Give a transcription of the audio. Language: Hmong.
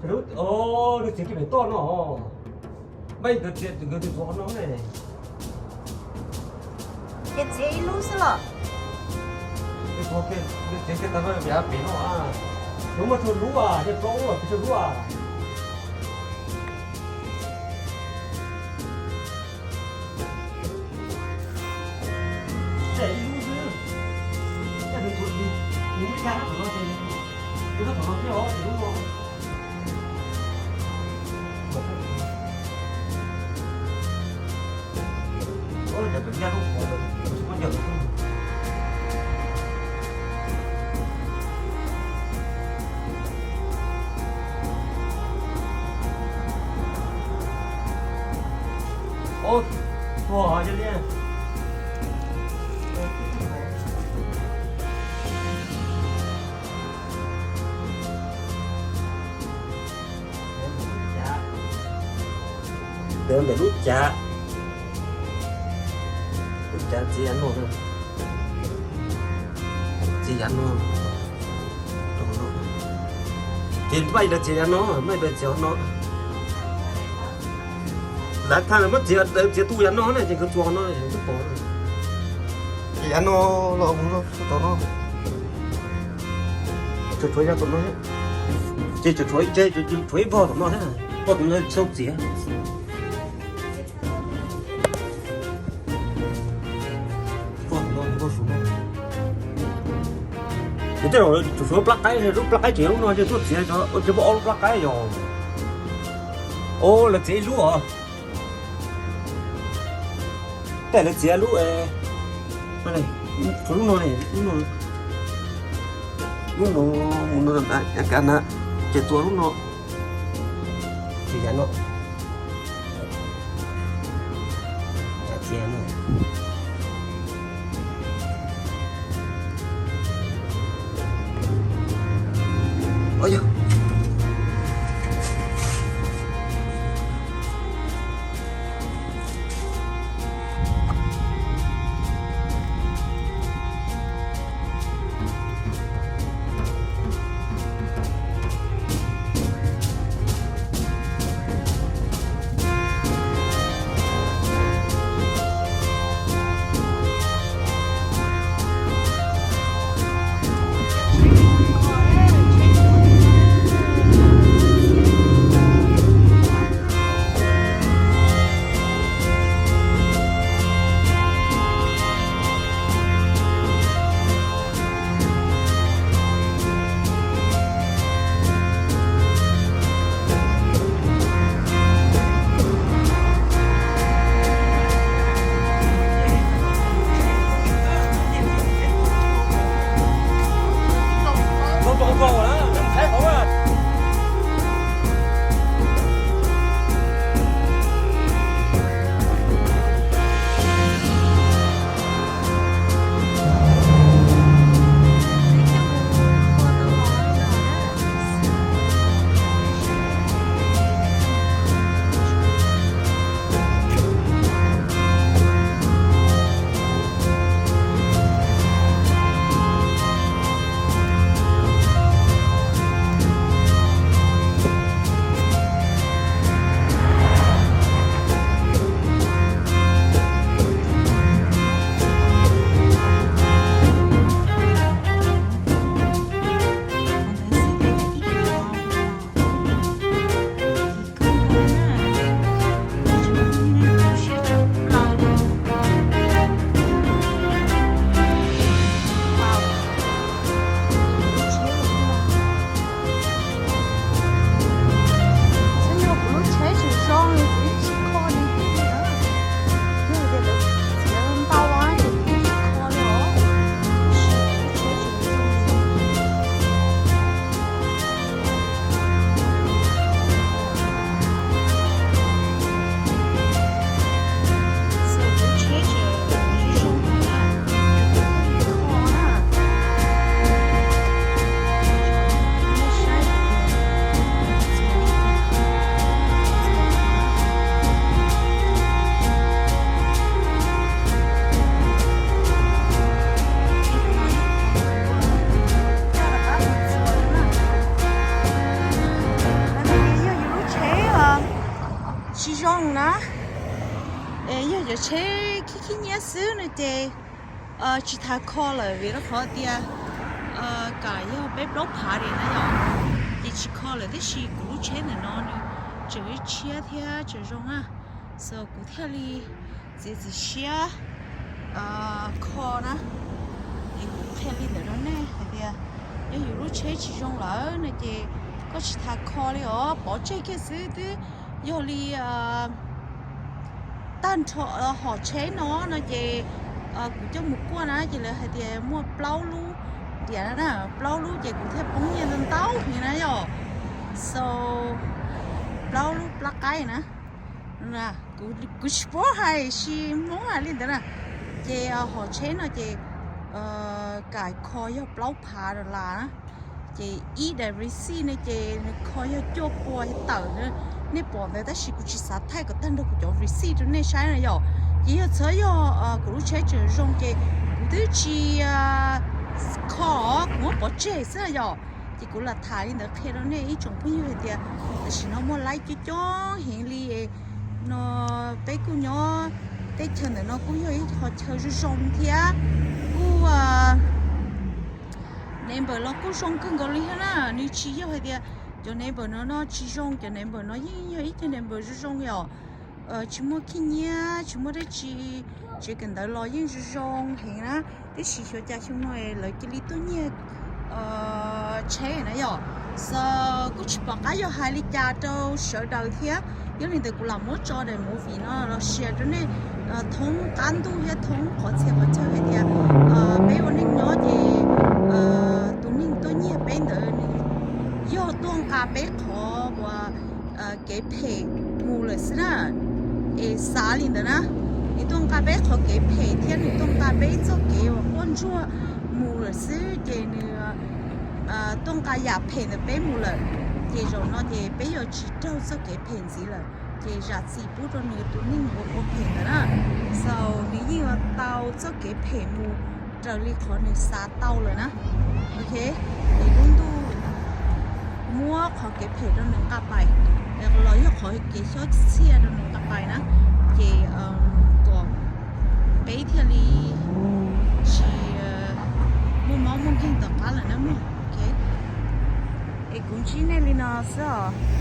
Lub, o, nws txiav kiag pem toj no. Maj nkawd txiav, nkawd txiav txuas qhov no ne. Ces txiav ib lub xwb los? Nws txiav kiag tag no yav pem no. Nws muaj tsawg lub a, yog plaub lub los pes tsawg lub a? Ib lub xwb. Nws muaj ib yam tom no ces, tom no thiab os, lub no. Ov, tuag li. Ntawm lub cav, lub cav txiav yav no, txiav yav no. Ces maj daws txiav yav no, maj daws txiav no. Lav thaj muab txiav, txiav tu yav no ne ces nkawd txuas no twb pom. Ces yav no los mus no tom no. Tsuas tshuav yav tom no. Ces tsuas tshuav, ces tshuav ib vog tom no thiab, vog tom no txhob txiav. Ces tej zaum tsuas tshuav plab qaib, lub plab qaib tseem lub no ces tuaj txiav, tseem muaj ob lub plab qaib yog. O, lawv txiav ib lub os. Tej lawv txiav lub, lub no, lub no, lub no, mus no, kav na, ces txuas lub no. Ces yav no. Tsis zoo na, es yog cov tsheb khib khib nyiab xwb no ces tsis tas kho lawm vim rau qhov tias kam yog peb plaub phav li na yom, ces tsis kho lawm tab sis kuv lub tsheb ntawm no nws tseem tshiab thiab tseem zoo na, so kuv thiaj li txiav txim siab kho na. Es kuv qhia li ntawm no nej hais tias yog yus lub tsheb tsis zoo lawm no ces koj tsis tas kho li os, pov tseg kiag xwb twb yog li tag nrho hom tsheb no no ces kuv coj mus kuaj na ces lawv hais tias muaj plaub lub diam na, plaub lub ces kuv thiaj poob nyiaj ntau ntau heev na yom, so plaub lub plab qaib na, kuv tsis paub hais sis Hmoob hais li ntawd na, ces hom tsheb no ces kam kho yog plaub phav dollar na, ces ib daim receipt ne ces nws kho yog cuaj pua tawm, nej pom ntawd tab sis kuv tsis xav thaij kom tag nrho kuv cov receipt rau nej saib na yom. Ces yog txawm yog kuv lub tsheb tseem zoo ces kuv twb tsis kho, kuv muab pov tseg xwb na yom. Ces kuv lam tham li ntawd qhia rau nej ib tsoom phooj ywg hais tias tam sim no muaj laib coob coob heev li no, peb kuj nyob teb chaws ntawm no kuj yog ib qhov chaw zoo zoo thiab kuj neighbor los kuj zoo kawg nkaus li thiab na. Nws tsis yog hais tias cov neighbor no no tsis zoo, cov neighbor no yeej yog ib co neighbor zoo zoo yom, tsis muaj khib nyiab tsis muaj dab tsi, tsev kawm ntawv los yeej zoo zoo heev na. Tiam sis xyov cas xyoo no lawv cia li tuaj nyiag tsheb na yom. So kuj tsis pom qab yuav hais li cas rau sawv daws thiab, yog li ntawd kuv lam muab tso daim movie no los share rau nej thoob qab ntuj thiab thoob qhov txhia qhov chaw hais tias peb ua neej nyob ces tus neeg tuaj nyiag peb ntawd nws yog tuaj nqa peb qhov uas kev phem mus lawm xwb na. Es xav li ntawd na, nws tuaj nqa peb qhov kev phem thiab nws tuaj nqa peb txoj kev uas quaj ntsuag mus lawm xwb ces nws tuaj nqa yam phem ntawm peb mus lawm. Ces zaum no ces peb yuav tsis raug txoj kev phem ntxiv lawm, ces zam txim pub rau nws tus neeg uas ua phem ntawd na. So nws yeej yuav tau txoj kev phem mus raws li qhov nws xav tau lawm na. Ok, es lub ntuj muab qhov kev phem rau nws nqa pais, los yog qhov kev xyob txhiaj rau nws nqa pais na, ces kom peb thiaj li tsis muaj mob muaj nkeeg tom qab lawm na mog. Ok, es kuv ntsib nej li no xwb os.